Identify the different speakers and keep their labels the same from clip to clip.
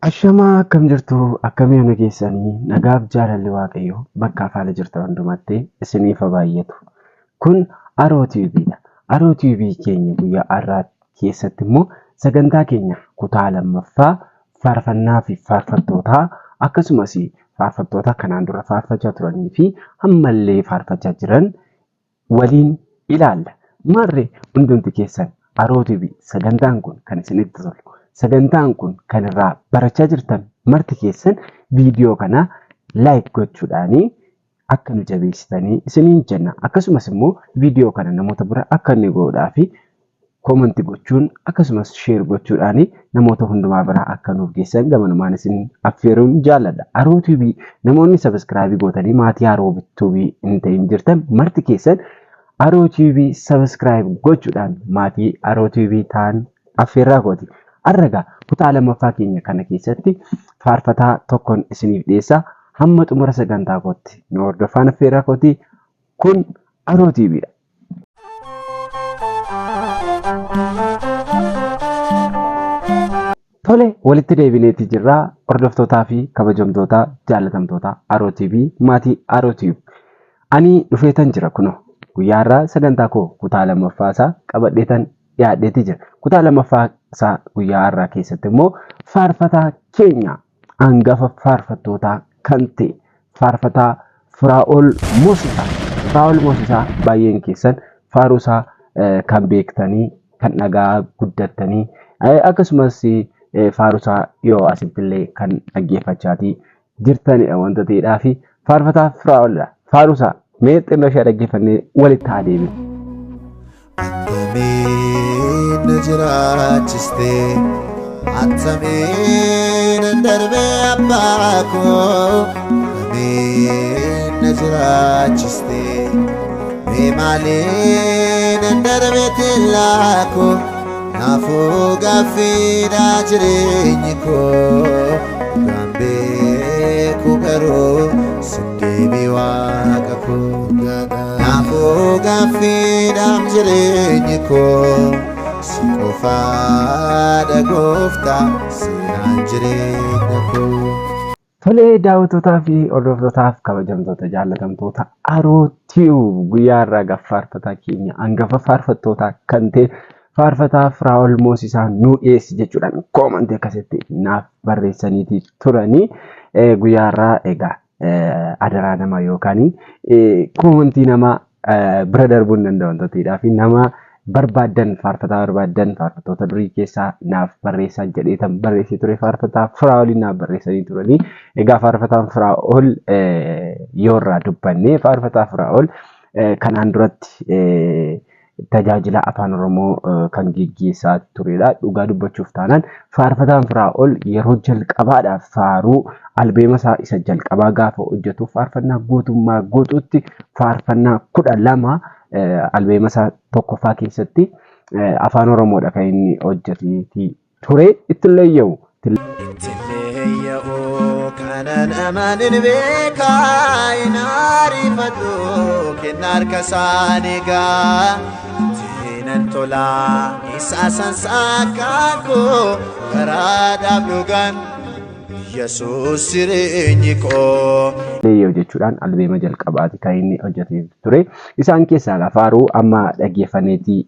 Speaker 1: Ashamaa akkam jirtu akkamii ana keessanii nagaaf jaalalli Waaqayyoo bakka afaala jirtan hundumatti isiniif haa baay'atu. Kun Aroo TV dha. Aroo TV keenya guyyaa har'aa keessatti immoo sagantaa keenya kutaa lammaffaa faarfannaa fi faarfattootaa akkasumas faarfattoota kanaan dura faarfachaa turanii fi ammallee faarfachaa jiran waliin ilaalla. Maarree hundumti keessan Aroo TV sagantaan kun kan isinitti tolu, sagantaan kun kan irraa barachaa jirtan marti keessan viidiyoo kana like gochuudhaanii akka nu jabeessitanii isiniin jenna. Akkasumas immoo viidiyoo kana namoota bira akka inni ga'uudhaa fi comment gochuun akkasumas share gochuudhaan namoota hundumaa bira akka nuuf geessan gamanumaan isin affeeruun jaalladha. Aroo TV namoonni subscribe gootanii maatii Aroo TV hin ta'in jirtan marti keessan Aroo TV subscribe gochuudhaan maatii Aroo TV ta'an affeerraa kooti. Har'a egaa kutaa lammaffaa keenya kana keessatti faarfataa tokkon isiniif dhiyeessa. Hamma xumura sagantaa kootti nu hordofaan affeerraa kooti. Kun Aroo TV dha. Tole walitti deebineeti jirra hordoftootaa fi kabajamtoota jaalatamtoota Aroo TV maatii Aroo TV. Ani dhufeetan jira kunoo guyyaa har'aa sagantaa koo kutaa lammaffaa isaa qabadheetan dhiyaadheeti jira. Kutaa lammaffaa isaa guyyaa har'aa keessatti immoo faarfataa keenya hangafa faarfattootaa kan ta'e faarfataa Firaa'ol Moosisaa. Firaa'ol Moosisaa baay'een keessan faaruu isaa kan beektanii kan dhagaa guddattanii akkasumas faaruu isaa dhiyoo asitti illee kan dhaggeeffachaatii jirtanidha wanta ta'eedhaa fi faarfataa Firaa'olidha. Faaruu isaa mee xinnoo ishee dhaggeeffannee walitti haa deebinu.
Speaker 2: Attamiin na jiraachiste attamiin nan darbe abbaa koo attamiin na jiraachiste mee maaliin nan darbe teellaa koo naafuu gaaffiidha jireenyi koo dhugaan beeku garuu sin deebii waaqa koo. Naafuu gaaffiidhaaf jireenyi koo si qofaadha gooftaa seenaan jireenya koo.
Speaker 1: Tolee daawwattootaa fi hordoftootaaf kabajamtoota jaallatamtoota Aroo Tube guyyaa har'aa egaa faarfataa keenya hangafa faarfattootaa kan ta'e faarfataa Firaa'ol Moosisaa nuu dhiyeessi jechuudhaan koomantii akkasitti naaf barreessaniitii turanii guyyaa har'aa egaa adaraa namaa yookaan koomantii namaa bira darbuu hin danda'u wanta ta'eedhaa fi nama barbaaddan faarfataa barbaaddan faarfattoota durii keessaa naaf barreessaa jedheetan barreessee ture faarfataa Firaa'oliin naaf barreessanii turanii egaa faarfataan Firaa'ol yoo irraa dubbanne faarfataa Firaa'ol kanaan duratti tajaajila Afaan Oromoo kan geggeessaa turedha. Dhugaa dubbachuuf taanaan faarfataan Firaa'ol yeroo jalqabaadhaaf faaruu albeema isaa isa jalqabaa gaafa hojjetu faarfannaa guutummaa guutuutti faarfannaa 12 albeema isaa tokkoffaa keessatti Afaan Oromoodha kan inni hojjeteetii ture ittillee yaa'u.
Speaker 2: Ittillee yaa'u kana namaan hin beekaa hin ariifadhu kenna harka isaan egaa ittiin tolaa isaa sansaakkaan koo garaadhaaf dhugaan Yesuus jireenyi koo.
Speaker 1: Leeyyoo jechuudhaan albeema jalqabaati kan inni hojjetee ture. Isaan keessaa faaruu amma dhaggeeffanneetii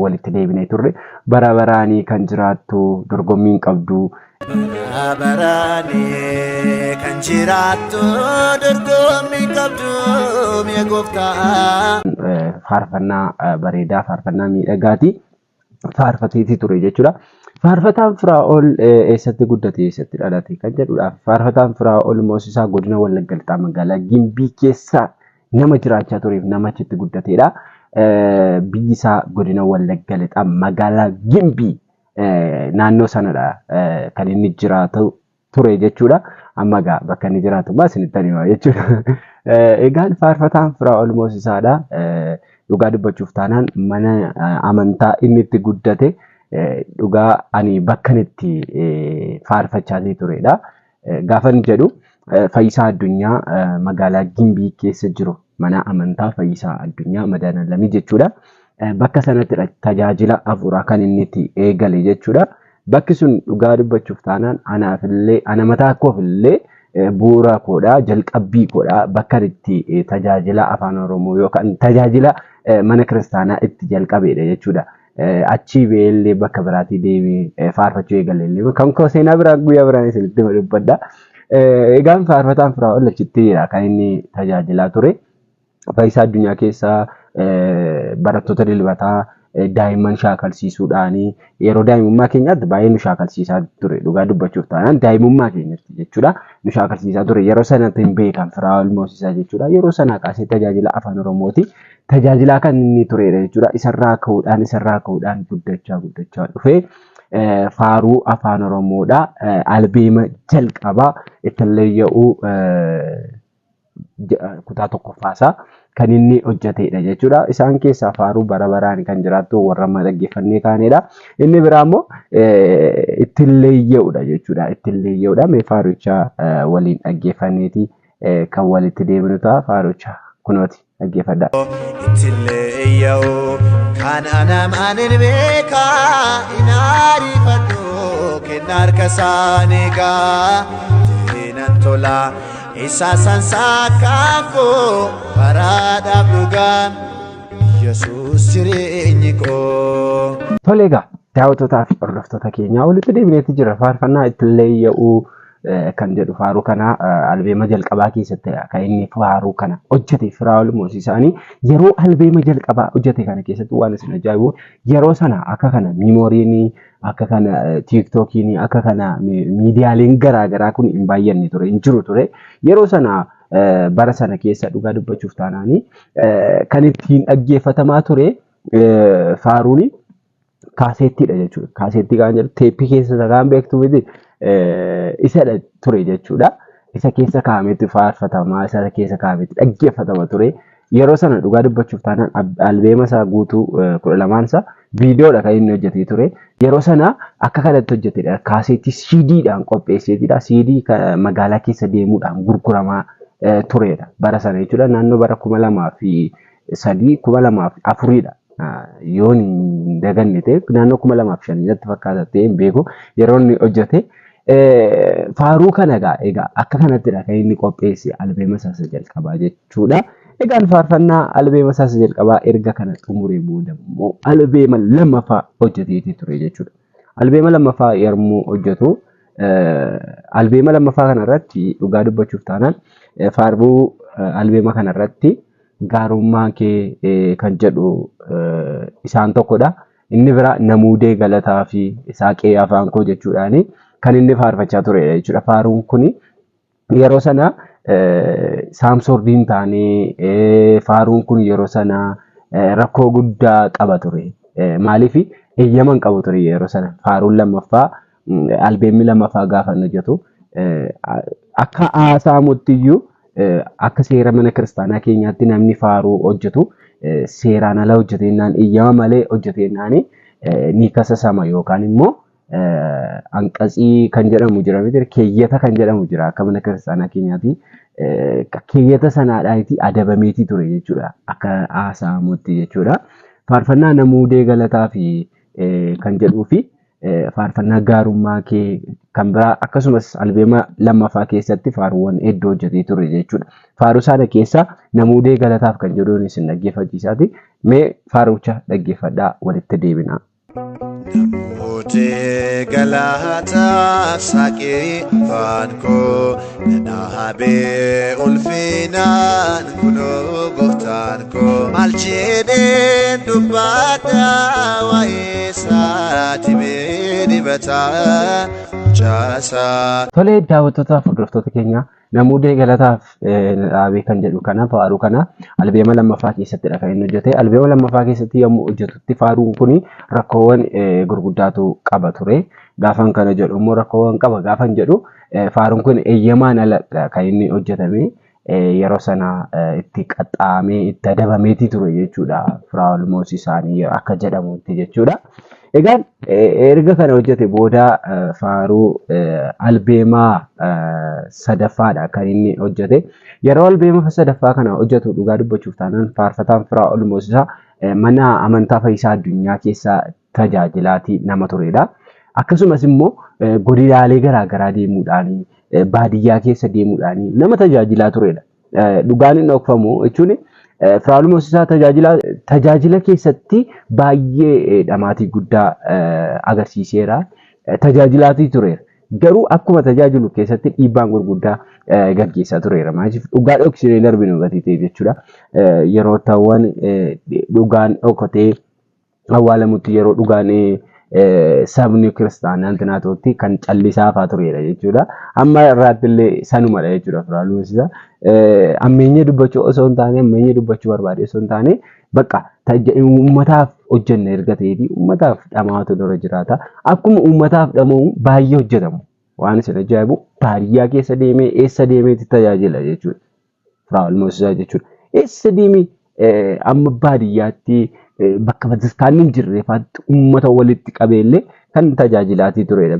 Speaker 1: walitti deebinee turre. Bara baraanii kan jiraattu dorgommii hin qabdu.
Speaker 2: Bara baraanii kan jiraattu dorgommii hin qabdu mi'a gooftaa.
Speaker 1: Faarfannaa bareedaa faarfannaa miidhagaati. Faarfateeti ture jechuudha. Faarfataan Firaa'ol eessatti guddate eessatti dhalate kan jedhudhaaf faarfataan Firaa'ol Moosisaa godina Wallagga Lixaa magaalaa Gimbii keessa nama jiraachaa tureef nama achitti guddateedha. Biyyi isaa godina Wallagga Lixaa magaalaa Gimbii naannoo sanadha kan inni jiraatu ture jechuudha. Amma egaa bakka inni jiraatu immoo isinittan hima jechuudha. Egaan faarfataan Firaa'ol Moosisaadha. Dhugaa dubbachuuf taanaan mana amantaa inni itti guddate dhugaa ani bakkan itti faarfachaatii turedha. Gaafan jedhu Fayyisaa Addunyaa magaalaa Gimbii keessa jiru mana amantaa Fayyisaa Addunyaa Madaanalamii jechuudha. Bakka sanattidha tajaajila hafuuraa kan inni itti eegale jechuudha. Bakki sun dhugaa dubbachuuf taanaan anaafillee ana mataa koofillee bu'uura koodha jalqabbii koodha bakka itti tajaajila afaan Oromoo yookaan tajaajila mana kiristaanaa itti jalqabeedha jechuudha. Achii ba'eellee bakka biraatii deemee faarfachuu eegalellee kan koo seenaa biraa guyyaa biraan isinitti dubbadha. Egaan faarfataan Firaa'ol achittidha kan inni tajaajilaa ture. Fayyisaa addunyaa keessaa barattoota dilbataa daa'imman shaakalsiisuudhaan yeroo daa'imummaa keenyaatti baay'ee nu shaakalsiisaa ture dhugaa dubbachuuf taanaan daa'imummaa keenyatti jechuudha nu shaakalsiisaa ture yeroo sanatti hin beekan Firaa'ol Moosisaa jechuudha yeroo sanaa kaasee tajaajila afaan Oromooti tajaajilaa kan inni turedha jechuudha isarraa ka'uudhaan isarraa ka'uudhaan guddachaa guddachaa dhufee faaruu afaan Oromoodha albeema jalqabaa ittillee ya'uu kutaa tokkoffaasaa kan inni hojjetedha jechuudha. Isaan keessaa faaruu bara baraan kan jiraattu warra amma dhaggeeffannee kaanedha. Inni biraa immoo ittiin leeyya'udha jechuudha. Ittiin leeyya'udha. Mee faarucha waliin dhaggeeffanneeti kan walitti deebinu ta'a. Faarucha kunooti dhaggeeffadhaa.
Speaker 2: Ittiin leeyya'u kan anamaan hin beekaa hin ariifadhu kenna harka isaanii gaa diinan tolaa. Isa sansaakaan koo karaadhaaf dhugaan Yesuus jireenyi koo.
Speaker 1: Tole egaa daawwattootaa fi hordoftoota keenyaa walitti deebineetti jira. Faarfannaa itti leeyya'uu kan jedhu faaruu kana albeema jalqabaa keessatti kan inni faaruu kana hojjete Firaa'ol Moosisaanii yeroo albeema jalqabaa hojjete kana keessatti waan isin ajaa'ibu yeroo sana akka kana miimooriin akka kana tiiktookiin akka kana miidiyaaleen garaa garaa kun hin baay'anne ture hin jiru ture yeroo sana bara sana keessa dhugaa dubbachuuf taanaanii kan ittiin dhaggeeffatamaa ture faaruun kaaseettiidha jechuudha. Kaaseettii kan jedhu teeppii keessa kan beektu miti isadha ture jechuudha. Isa keessa kaa'ametti faarfatamaa, isa keessa kaa'ametti dhaggeeffatama ture. Yeroo sana dhugaa dubbachuuf taanaan albeema isaa guutuu 12 isaa viidiyoodha kan inni hojjetee ture. Yeroo sana akka kanatti hojjetedha. Kaaseettii CDdhaan qopheesseetidha. CD magaalaa keessa deemuudhaan gurguramaa turedha. Bara sana jechuudha. Naannoo bara 2003 2004dha. Yoon hin daganne ta'e naannoo 2005 natti fakkaata ta'e hin beeku. Yeroo inni hojjete faaruu kana egaa akka kanattidha kan inni qopheesse albeema isaa isa jalqabaa jechuudha. Egaan faarfannaa albeema isaa isa jalqabaa erga kana xumuree booda immoo albeema lammaffaa hojjeteetii ture jechuudha. Albeema lammaffaa yommuu hojjetu albeema lammaffaa kanarratti dhugaa dubbachuuf taanaan faaruu albeema kanarratti gaarummaa kee kan jedhu isaan tokkodha. Inni biraa namuudee galataa fi saaqee afaan koo jechuudhaani kan inni faarfachaa turedha jechuudha. Faaruun kuni yeroo sana saamsordiin taanee faaruun kun yeroo sana rakkoo guddaa qaba ture. Maaliif eeyyama hin qabu ture yeroo sana faaruun lammaffaa albeemmi lammaffaa gaafa inni hojjetu akka haasa'amutti iyyuu akka seera mana kiristaanaa keenyaatti namni faaruu hojjetu seeraan ala hojjeteennaan eeyyama malee hojjeteennaan ni kasasama yookaan immoo anqatsii kan jedhamu jira miti keeyyata kan jedhamu jira akka mana kiristaanaa keenyaatti keeyyata sanaadhaati adabameetii ture jechuudha akka haasa'amutti jechuudha. Faarfannaa namuudee galataa fi kan jedhuu fi faarfannaa gaarummaa kee kan biraa akkasumas albeema lammaffaa keessatti faaruuwwan hedduu hojjetee ture jechuudha. Faaruu sana keessa namuudee galataaf kan jedhuun isin dhaggeeffachiisaati. Mee faarucha dhaggeeffadhaa walitti deebinaa.
Speaker 2: Namootee galataaf saaqee afaan koo dhadhaabee ulfinaan kunoo gooftaan koo maal jedheen dubbadha waa'ee isaa dibee dibataa mucaasaa.
Speaker 1: Tolee daawwattootaaf hordoftoota keenya Namuudee galataaf dhaabee kan jedhu kana faaruu kana albeema lammaffaa keessattidha kan inni hojjete. Albeema lammaffaa keessatti yommuu hojjetutti faaruun kun rakkoowwan gurguddaatu qaba ture. Gaafan kana jedhu immoo rakkoowwan qaba gaafan jedhu faaruun kun eeyyamaan aladha kan inni hojjetame. Yeroo sana itti qaxxaamee itti adabameetii ture jechuudha. Firaa'ol Moosisaanii akka jedhamutti jechuudha. Egaan erga kana hojjete booda faaruu albeemaa sadaffaadha kan inni hojjete. Yeroo albeema sadaffaa kana hojjetu dhugaa dubbachuuf taanaan faarfataan Firaa'ol Moosisaa mana amantaa Fayyisaa Addunyaa keessa tajaajilaatii nama turedha. Akkasumas immoo godinaalee garaagaraa deemuudhaan baadiyyaa keessa deemuudhaan nama tajaajilaa turedha. Dhugaan hin dhokfamu jechuun Firaa'ol Moosisaa tajaajila keessatti baay'ee dhamaatii guddaa agarsiiseera. Tajaajilaatii tureera. Garuu akkuma tajaajilu keessatti dhiibbaan gurguddaa gaggeessaa tureera. Maaliif dhugaa dhoksinee darbinu gatii ta'eef jechuudha. Yeroo ta'uwwan dhugaan dhokatee awwaalamutti yeroo dhugaan sabni kiristaanaa antinaatootti kan callisaa fa'aa turedha jechuudha. Amma irraatti illee sanumadha jechuudha Firaa'ol Moosisaa. Ammeenya dubbachuu osoo hin taane ammeenya dubbachuu barbaade osoo hin taane bakka uummataaf hojjenna erga ta'eeti uummataaf dhamaatu dura jiraata. Akkuma uummataaf dhama'u baay'ee hojjetamu. Waan isin ajaa'ibu baadiyyaa keessa deemee eessa deemeetti tajaajila jechuudha. Firaa'ol Moosisaa jechuudha. Eessa deemee amma baadiyyaatti bakka bataskaanni hin jirre fa'aatti uummata walitti qabeellee kan tajaajilaatii turedha.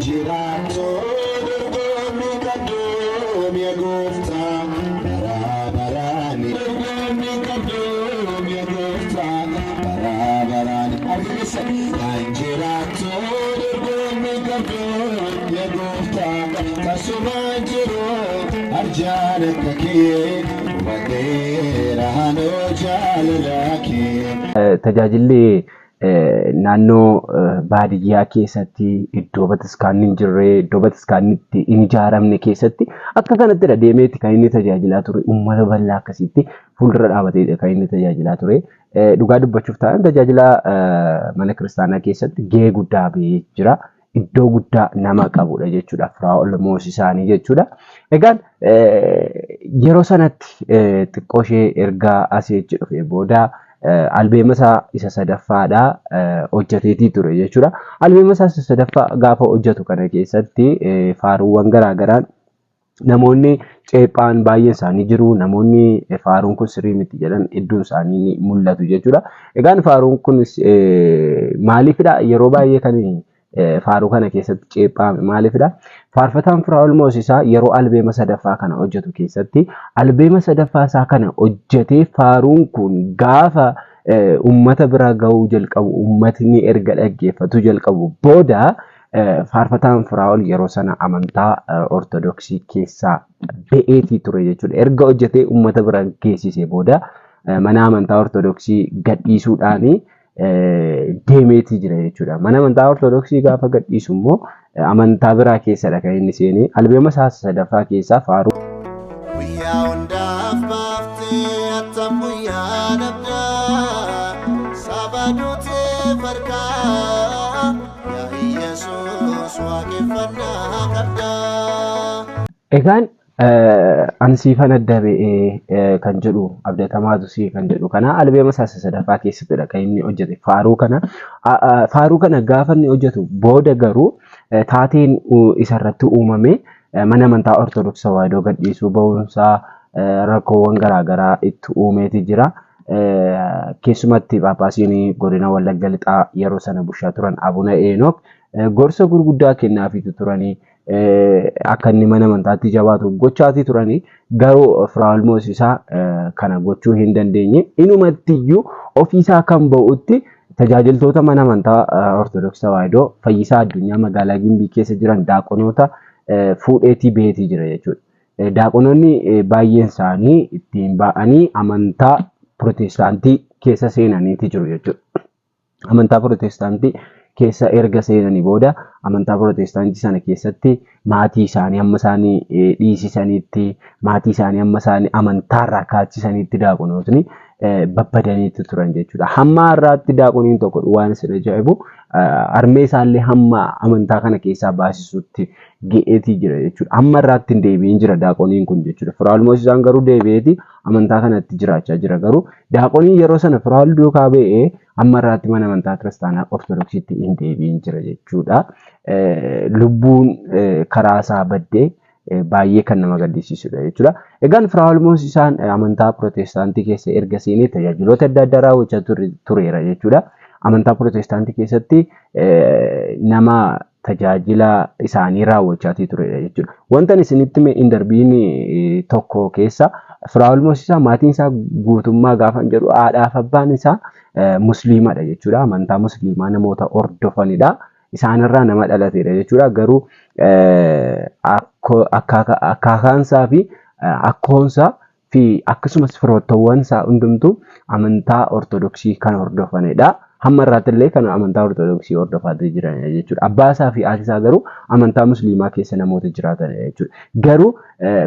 Speaker 2: Jiraatoo dorgommii qabduu mi'a gooftaa bara baraani. Dorgommii qabduu mi'a gooftaa bara baraani. Argisa kan jiraatoo dorgommii qabduu mi'a gooftaa tasuma jiru arjaan akka kee hubateera hanoo jaalala kee.
Speaker 1: Tajaajilli naannoo baadiyyaa keessatti iddoo bataskaanni hin jirre iddoo bataskaanni itti hin ijaaramne keessatti akka kanattidha deemeetti kan inni tajaajilaa ture. Uummata bal'aa akkasitti fuuldura dhaabateedha kan inni tajaajilaa ture. Dhugaa dubbachuuf ta'an tajaajila mana kiristaanaa keessatti gahee guddaa bahee jira. Iddoo guddaa nama qabudha jechuudha. Firaa'ol Moosisaanii jechuudha. Egaan yeroo sanatti xiqqoo ishee erga asii achi dhufee booda albeema isaa isa sadaffaadha hojjeteetii ture jechuudha. Albeema isaa isa sadaffaa gaafa hojjetu kana keessatti faaruuwwan garaagaraan namoonni ceephaan baay'een isaanii jiru. Namoonni faaruun kun sirrii miti jedhan hedduun isaanii ni mul'atu jechuudha. Egaan faaruun kunis maaliifidha? Yeroo baay'ee kan faaruu kana keessatti ceephaame maaliifidha? Faarfataan Firaa'ol Moosisaa yeroo albeema sadaffaa kana hojjetu keessatti albeema sadaffaa isaa kana hojjetee faaruun kun gaafa uummata bira gahuu jalqabu uummatni erga dhaggeeffatu jalqabu booda faarfataan Firaa'ol yeroo sana amantaa Ortodoksii keessaa ba'eetii ture jechuudha. Erga hojjetee uummata bira geessisee booda mana amantaa Ortodoksii gadhiisuudhaani deemeetii jira jechuudha. Mana amantaa Ortodoksii gaafa gadhiisu immoo amantaa biraa keessadha kan inni seenee albeema isaa sadaffaa keessaa faaruu.
Speaker 2: Guyyaa hundaaf baaftee attam guyyaa dhabdaa saba duutee farkaa yaa Iyyasuus waaqeffannaa qabdaa.
Speaker 1: Egaan ani siifan adda ba'ee kan jedhu abdatamaatu sii kan jedhu kana albeema isaa sadaffaa keessattidha kan inni hojjete faaruu kana. Faaruu kana gaafa inni hojjetu booda garuu taateen isarratti uumame mana amantaa Ortodoksii Tawaahidoo gadhiisuu bahuunsaa rakkoowwan garaagaraa itti uumeeti jira. Keessumatti Phaaphaasiin godina Wallagga Lixaa yeroo sana bulchaa turan Abuna Eenook gorsa gurguddaa kennaafiitu turanii akka inni mana amantaatti jabaatu gochaatii turanii garuu Firaa'ol Moosisaa kana gochuu hin dandeenye. Inumatti iyyuu ofiisaa kan ba'utti tajaajiltoota mana amantaa Ortodoksii Tawaahidoo Fayyisaa Addunyaa magaalaa Gimbii keessa jiran daaqonoota fuudheetii baheetii jira jechuudha. Daaqonoonni baay'een isaanii ittiin ba'anii amantaa Pirootestaantii keessa seenaniiti jiru jechuudha. Amantaa Pirootestaantii keessa erga seenanii booda amantaa Pirootestaantii sana keessatti maatii isaanii hamma isaanii dhiisisaniitti maatii isaanii hamma isaanii amantaarraa kaachisaniitti daaqonootni babbadaniitti turan jechuudha. Hamma har'aatti daaqoniin tokko waan isin ajaa'ibu harmee isaallee hamma amantaa kana keessaa baasisutti ga'eetii jira jechuudha. Hamma har'aatti hin deebi'in jira daaqoniin kun jechuudha. Firaa'ol Moosisaan garuu deebi'eeti amantaa kanatti jiraachaa jira. Garuu daaqoniin yeroo sana Firaa'ol duukaa ba'ee hamma har'aatti mana amantaa kiristaanaa Ortodoksiitti hin deebi'in jira jechuudha. Lubbuun karaa isaa baddee baay'ee kan nama gaddisiisudha jechuudha. Egaan Firaa'ol Moosisaan amantaa Pirootestaantii keessa erga seenee tajaajiloota adda addaa raawwachaa tureera jechuudha. Amantaa Pirootestaantii keessatti nama tajaajila isaanii raawwachaatii turedha jechuudha. Wanta ani isinitti hime hin darbiin tokko keessa Firaa'ol Moosisaa maatiin isaa guutummaa gaafa jedhu haadhaaf abbaan isaa musliimadha jechuudha. Amantaa musliimaa namoota hordofanidha. Isaanirraa nama dhalatedha jechuudha. Garuu akkaakaansaa fi akkoonsaa fi akkasumas firoottawwan isaa hundumtuu amantaa Ortodoksii kan hordofanidha. Hamma irraatti illee kan amantaa Ortodoksii hordofaa jiranidha jechuudha. Abbaa isaa fi haati isaa garuu amantaa Musliimaa keessa namoota jiraatanidha jechuudha. Garuu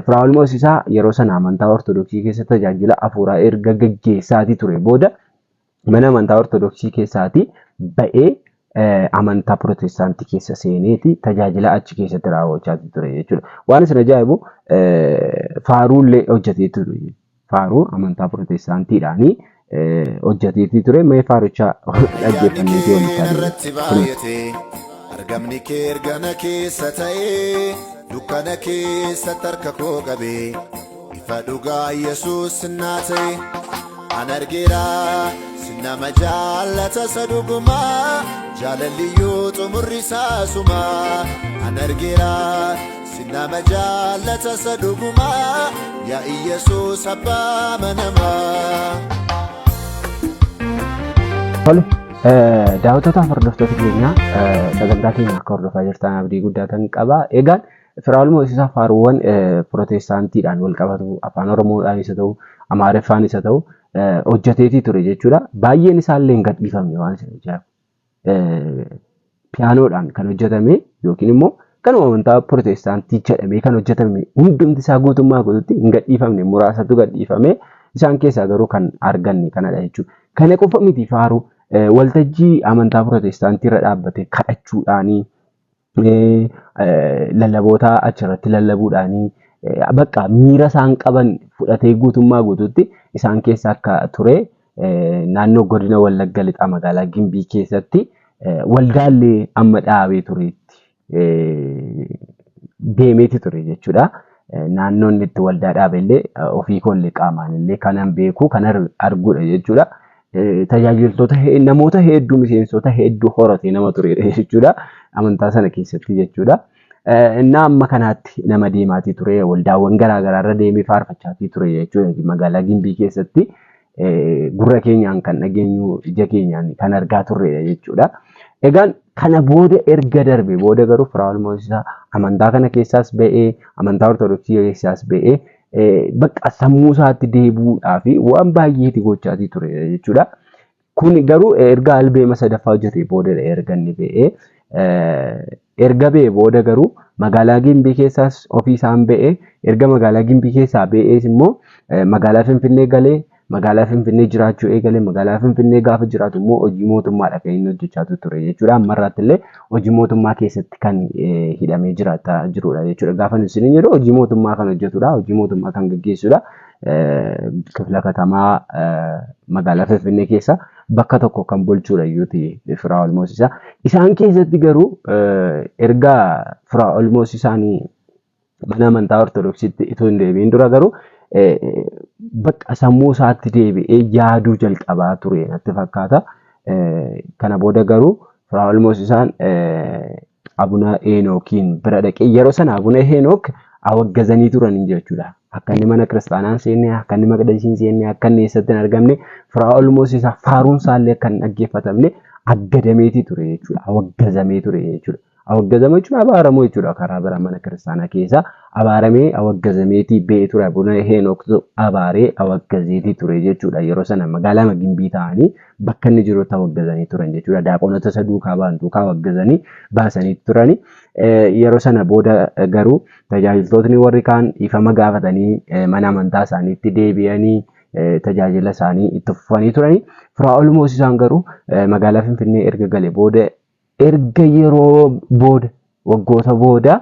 Speaker 1: Firaa'ol Moosisaa yeroo sana amantaa Ortodoksii keessa tajaajila hafuuraa erga gaggeessaatii ture booda mana amantaa Ortodoksii keessaatii ba'ee amantaa Pirootestaantii keessa seeneeti tajaajila achi keessatti raawwachaa ture jechuudha. Waan isin ajaa'ibu faaruullee hojjetee ture. Faaruu amantaa Pirootestaantiidhaanii hojjeteetii ture. Mee faarucha
Speaker 2: Ayyaanni
Speaker 1: dhaggeeffanneetii
Speaker 2: kee
Speaker 1: walitti adeemna.
Speaker 2: narratti baay'ate, argamni kee ergana keessa ta'ee, dukkana keessatti harka koo qabee, ifa dhugaa Yesuus sinnaa ta'e. An argeera sinnama jaallata isa dhugumaa, jaalalliyyuu xumurri isaa sumaa. An argeera sinnama jaallata isa dhugumaa, yaa Yesuus abbaa manamaa.
Speaker 1: Tole, daawwattootaaf hordoftoota keenya sagantaa keenya akka hordofaa jirtan abdii guddaa kan qaba. Egaan Firaa'ol Moosisaa faaruuwwan pirootestaantiidhaan wal qabatu afaan Oromoodhaan isa ta'u Amaariffaan isa ta'u hojjeteetii ture jechuudha. Baay'een isaallee hin gadhiifamne waan isin ajaa'ibu. Piyaanoodhaan kan hojjetame yookiin immoo kanuma amantaa pirootestaantii jedhamee kan hojjetame hundumti isaa guutummaa guututti hin gadhiifamne muraasatu gadhiifame isaan keessaa garuu kan arganne kanadha jechuudha. Kana qofa miti faaruu waltajjii amantaa pirootestaantii irra dhaabbate kadhachuudhaanii lallaboota achirratti lallabuudhaanii bakka miira isaan qaban fudhatee guutummaa guutuutti isaan keessa akka ture naannoo godina Wallagga Lixaa magaalaa Gimbii keessatti waldaallee amma dhaabee tureetti deemeeti ture jechuudha. Naannoon itti waldaa dhaabe illee ofii koollee qaamaan illee kanan beeku kan arguudha jechuudha. Tajaajiltoota namoota hedduu miseensota hedduu horatee nama turedha jechuudha. Amantaa sana keessatti jechuudha. Innaa amma kanaatti nama deemaatii ture waldaawwan garaa garaarra deemee faarfachaatii ture jechuudha. Magaalaa Gimbii keessatti gurra keenyaan kan dhageenyu ija keenyaan kan argaa turredha jechuudha. Egaan kana booda erga darbe booda garuu Firaa'ol Moosisaa amantaa kana keessaas ba'ee amantaa Ortodoksii keessaas ba'ee bakka sammuu isaatti deebi'uudhaa fi waan baay'eeti gochaatii ture jechuudha. Kun garuu erga albeema sadaffaa hojjetee boodadha erga inni ba'ee. Erga ba'ee booda garuu magaalaa Gimbii keessaas ofii isaan ba'ee erga magaalaa Gimbii keessaa ba'ees immoo magaalaa Finfinnee galee magaalaa Finfinnee jiraachuu eegale. Magaalaa Finfinnee gaafa jiraatu immoo hojii mootummaadha kan inni hojjechaa ture jechuudha. Ammarraatti illee hojii mootummaa keessatti kan hidhamee jiraataa jirudha jechuudha. Gaafa nuti isiniin jedhu hojii mootummaa kan hojjetudha. Hojii mootummaa kan gaggeessudha. Kifla katamaa magaalaa Finfinnee keessa bakka tokko kan bulchudha iyyuuti Firaa'ol Moosisaa. Isaan keessatti garuu erga Firaa'ol Moosisaan mana amantaa Ortodoksiitti itoo hin deebiin dura garuu bakka sammuu isaatti deebi'ee yaaduu jalqabaa ture natti fakkaata. Kana booda garuu Firaa'ol Moosisaan Abuna Heenookiin bira dhaqee yeroo sana Abuna Heenook awaggazanii turan jechuudha. Akka inni mana kiristaanaa hin seenne, akka inni maqdasii hin seenne, akka inni eessatti hin argamne, Firaa'ol Moosisaa faaruun isaallee akka hin dhaggeeffatamne aggadameetii ture jechuudha. Awaggazamee ture jechuudha. Awaggazamuu jechuun abaaramuu jechuudha. Karaa biraa mana kiristaanaa keessa abaaramee awaggazameetii ba'ee ture. Abuna Heenooktu abaaree awaggazeetii ture jechuudha. Yeroo sana magaalaa Gimbii ta'anii bakka inni jirutti awaggazanii turan jechuudha. Daaqonota isa duukaa ba'an duukaa awaggazanii baasanii turani. Yeroo sana booda garuu tajaajiltootni warri kaan dhiifama gaafatanii mana amantaa isaaniitti deebi'anii tajaajila isaanii itti fufanii turani. Firaa'ol Moosisaan garuu magaalaa Finfinnee erga gale booda erga yeroo booda waggoota booda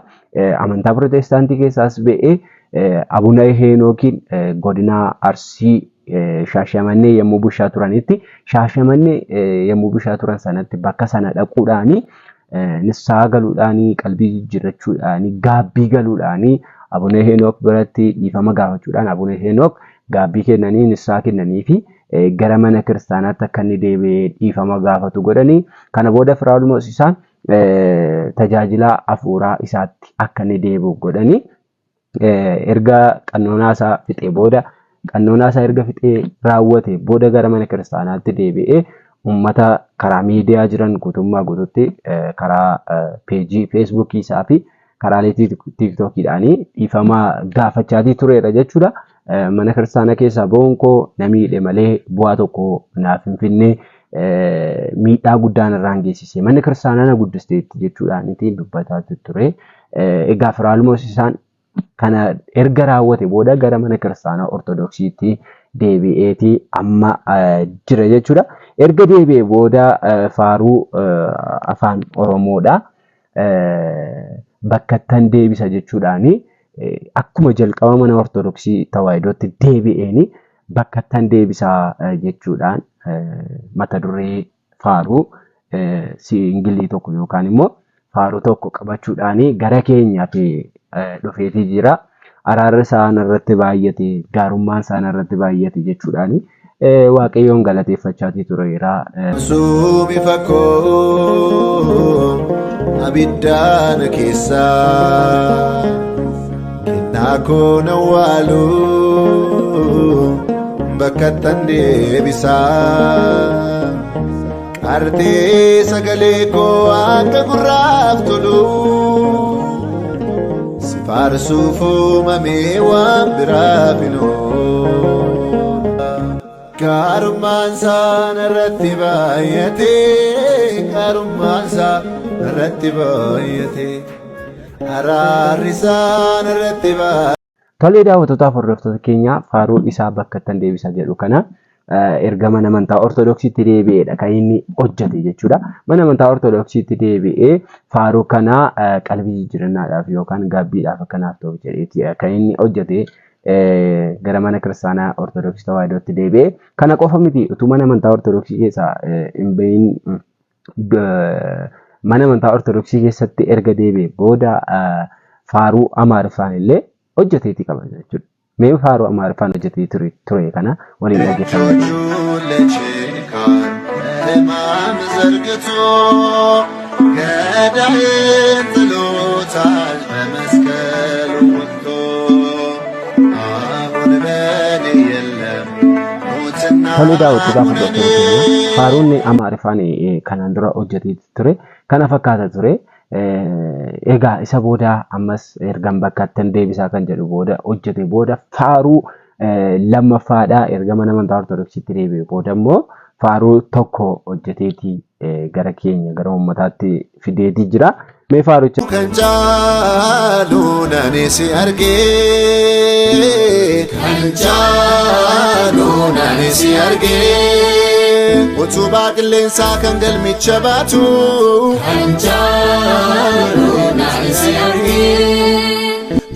Speaker 1: amantaa pirootestaantii keessaas ba'ee Abuna Heenookiin godina Arsii Shaashamannee yommuu bushaa turanitti Shaashamannee yommuu bushaa turan sanatti bakka sana dhaquudhaanii nissaa galuudhaanii qalbii jijjiirrachuudhaanii gaabbii galuudhaanii Abuna Heenook biratti dhiifama gaafachuudhaan Abuna Heenook gaabbii kennanii nissaa kennanii fi gara mana kiristaanaatti akka inni deebi'ee dhiifama gaafatu godhanii kana booda Firaa'ol Moosisaan tajaajila hafuuraa isaatti akka inni deebi'u godhanii erga qannoonaa isaa fixee booda qannoonaa isaa erga fixee raawwate booda gara mana kiristaanaatti deebi'ee uummata karaa miidiyaa jiran guutummaa guututti karaa peejii feesbuukii isaa fi karaalee tiiktookiidhaanii dhiifama gaafachaatii tureera jechuudha. Mana kiristaanaa keessaa ba'uun koo na miidhe malee bu'aa tokko naaf hin finne miidhaa guddaan irraan geessise. Manni kiristaanaa na guddisteetti jechuudhaaniiti dubbataa ture. Egaa Firaa'ol Moosisaan kana erga raawwate booda gara mana kiristaanaa Ortodoksiitti deebi'eeti amma jira jechuudha. Erga deebi'ee booda faaruu afaan Oromoodha. Bakkattan deebisa jechuudhaani akkuma jalqaba mana Ortodoksii Tawaahidootti deebi'eeni bakkattan deebisa jechuudhaan mata duree faaruu siingilii tokko yookaan immoo faaruu tokko qabachuudhaan gara keenyaatti dhufeetii jira. Araarri isaa narratti baay'ate, gaarummaan isaa narratti baay'ate jechuudhaan Waaqayyoon galateeffachaatii tureera.
Speaker 2: Suumi fakkoo abiddaana keessaa kennaa koo nawwaalu bakka tan deebisaa qartee sagalee koo akka gurraaf tolu si faarsuuf uumamee waan biraaf hin oolu. Gaarummaan isaa narratti baay'ate gaarummaan isaa narratti baay'ate araarri isaa narratti baay'ate.
Speaker 1: Tolee daawwattootaaf hordoftoota keenya faaruu isaa bakka ittan deebisa jedhu kana erga mana amantaa Ortodoksiitti deebi'eedha kan inni hojjete jechuudha. Mana amantaa Ortodoksiitti deebi'ee faaruu kana qalbii jijjiirannaadhaaf yookaan gaabbiidhaaf akka naaf ta'u jedheeti kan inni hojjete gara mana kiristaanaa Ortodoksii Tawaahidootti deebi'ee. Kana qofa miti utuu mana amantaa Ortodoksii keessaa hin bahin mana amantaa Ortodoksii keessatti erga deebi'e booda faaruu Amaariffaan illee hojjeteeti qaba jechuudha. Mee faaruu Amaariffaan hojjetee ture kana waliin dhaggeeffanna.
Speaker 2: እጆቹን ለችንካር ሕማም ዘርግቶ ገዳይን ጥሎታል በመስቀሉ ወቅቶ አሁን በኔ የለም ሞትና
Speaker 1: Tolee daawwattootaaf
Speaker 2: ኩነኔ
Speaker 1: hordoftoota keenya faaruun Amaariffaan kanaan dura hojjetee ture kana fakkaata ture. Egaa isa booda ammas ergan bakka deebisaa kan jedhu booda hojjete booda faaruu lammaffaadha erga mana amantaa Ortodoksiitti deebi'e booda immoo faaruu tokko hojjeteeti gara keenya gara uummataatti fideetii jira. Mee faarucha
Speaker 2: Kan caalu nani si argee kan caalu nani si argee utubaa qilleensaa kan galmicha baatu kan caalu nani si argee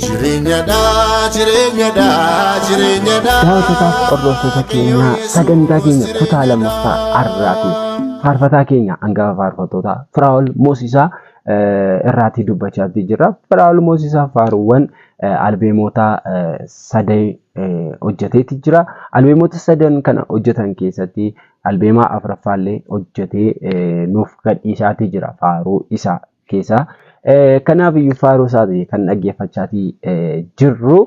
Speaker 2: jireenyadha jireenyadha jireenyadha.
Speaker 1: Daawwattootaaf hordoftoota keenya sagantaa keenya kutaa lammaffaa har'aati. Faarfataa keenya hangafa faarfattoota Firaa'ol Moosisaa irraatii dubbachaa jirra. Firaa'ol Moosisaa faaruuwwan albeemota sadii hojjeteeti jira. Albeemota sadan kana hojjetan keessatti albeemaa afuraffaallee hojjetee nuuf gadhiisaatii jira faaruu isaa keessaa. Kanaaf iyyuu faaruu isaatii kan dhaggeeffachaatii jirru.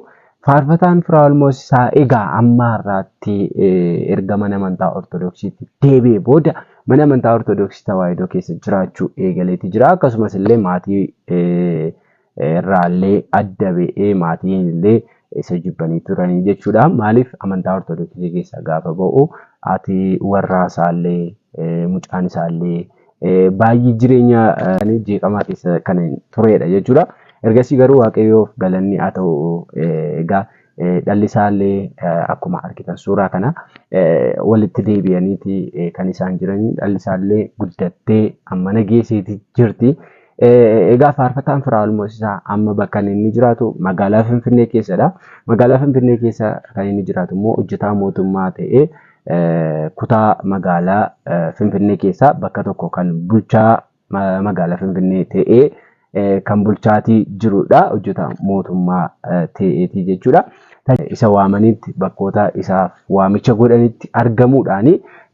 Speaker 1: Faarfataan Firaa'ol Moosisaa egaa amma har'aatti erga mana amantaa Ortodoksiitti deebi'ee booda mana amantaa Ortodoksii Tawaahidoo keessa jiraachuu eegaleeti jira. Akkasumas illee maatii irraallee adda ba'ee maatiin illee isa jibbanii turanii jechuudha. Maaliif amantaa Ortodoksii keessa gaafa ba'u haati warraa isaallee mucaan isaallee baay'ee jireenya jeeqamaa keessa kan turedha jechuudha. Ergasii garuu Waaqayyoof galanni haa ta'u egaa dhalli isaallee akkuma argitan suuraa kana walitti deebi'aniiti kan isaan jiran dhalli isaallee guddattee ammana geesseeti jirti. Egaa faarfataan Firaa'ol Moosisaa amma bakka inni jiraatu magaalaa Finfinnee keessadha. Magaalaa Finfinnee keessa kan inni jiraatu immoo hojjetaa mootummaa ta'ee kutaa magaalaa Finfinnee keessaa bakka tokko kan bulchaa magaalaa Finfinnee ta'ee kan bulchaatii jirudha. Hojjetaa mootummaa ta'eeti jechuudha. isa waamanitti bakkoota isaaf waamicha godhanitti argamuudhaan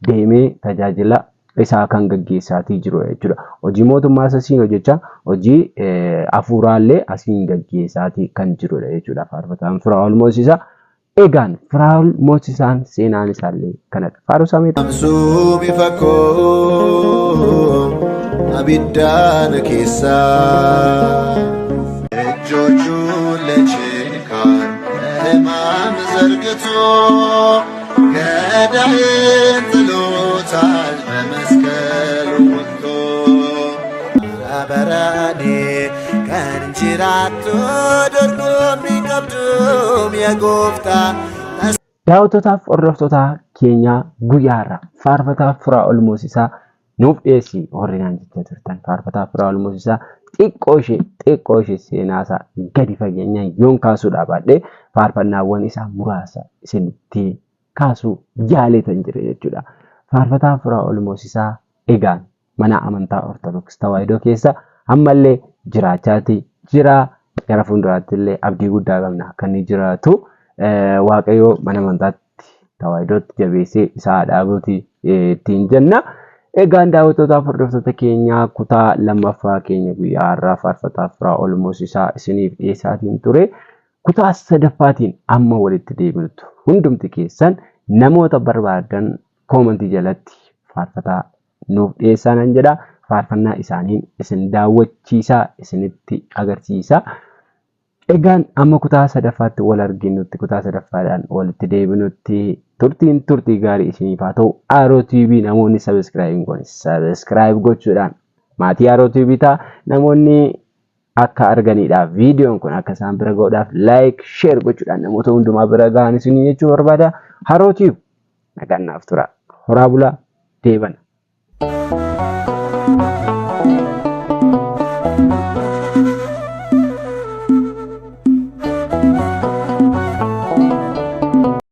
Speaker 1: deemee tajaajila isaa kan gaggeessaatii jiru jechuudha. Hojii mootummaas asiin hojjechaa hojii hafuuraallee asiin gaggeessaatii kan jirudha jechuudha. Faarfataan Firaa'ol Moosisaa. Egaan Firaa'ol Moosisaan seenaan isaallee kanadha. Faaruu Saamu'eel.
Speaker 2: Amsuu bifa koo abiddaana keessaa. እጆቹን ለችንካር ሕማም ዘርግቶ ገዳይን ጥሎታል በመስቀሉ ወጥቶ በረኔ kan jiraattu dorgommii qabduum yaa gooftaa.
Speaker 1: Daawwattootaaf hordoftoota keenya guyyaa har'aa faarfataa Firaa'ol Moosisaa nuuf dhiyeessi warri naan jechaa turtan faarfataa Firaa'ol Moosisaa xiqqoo ishee xiqqoo ishee seenaa isaa gadi fageenyaan yoon kaasuudhaa baadhee faarfannaawwan isaa muraasa isinitti kaasuu yaaleetan jira jechuudha. Faarfataa Firaa'ol Moosisaa egaan mana amantaa Ortodoksii Tawaahidoo keessa ammallee jiraachaati jira. Gara fuulduraatti illee abdii guddaa qabna akka inni jiraatu. Waaqayyo mana amantaatti Tawaahidootti jabeessee isaa dhaabuuti ittiin jenna. Egaan daawwattootaaf hordoftoota keenyaa kutaa lammaffaa keenya guyyaa har'aa faarfataa Firaa'ol Moosisaa isiniif dhiyeessaatiin ture. Kutaa sadaffaatiin amma walitti deebinutti hundumti keessan namoota barbaadan koomantii jalatti faarfataa nuuf dhiyeessaa nan jedha. Faarfannaa isaaniin isin daawwachiisaa isinitti agarsiisa. Egaan amma kutaa sadaffaatti wal arginutti kutaa sadaffaadhaan walitti deebinutti turtiin turtii gaarii isiniif haa ta'u. Aaroo TV namoonni sabiskiraayib hin goone sabiskiraayib gochuudhaan maatii Aaroo TV ta'a. Namoonni akka arganiidhaaf viidiyoon kun akka isaan bira ga'uudhaaf laayik sheer gochuudhaan namoota hundumaa bira ga'an isinii jechuu barbaada. Haroo TV nagaan naaf tura. Horaa bulaa deebana.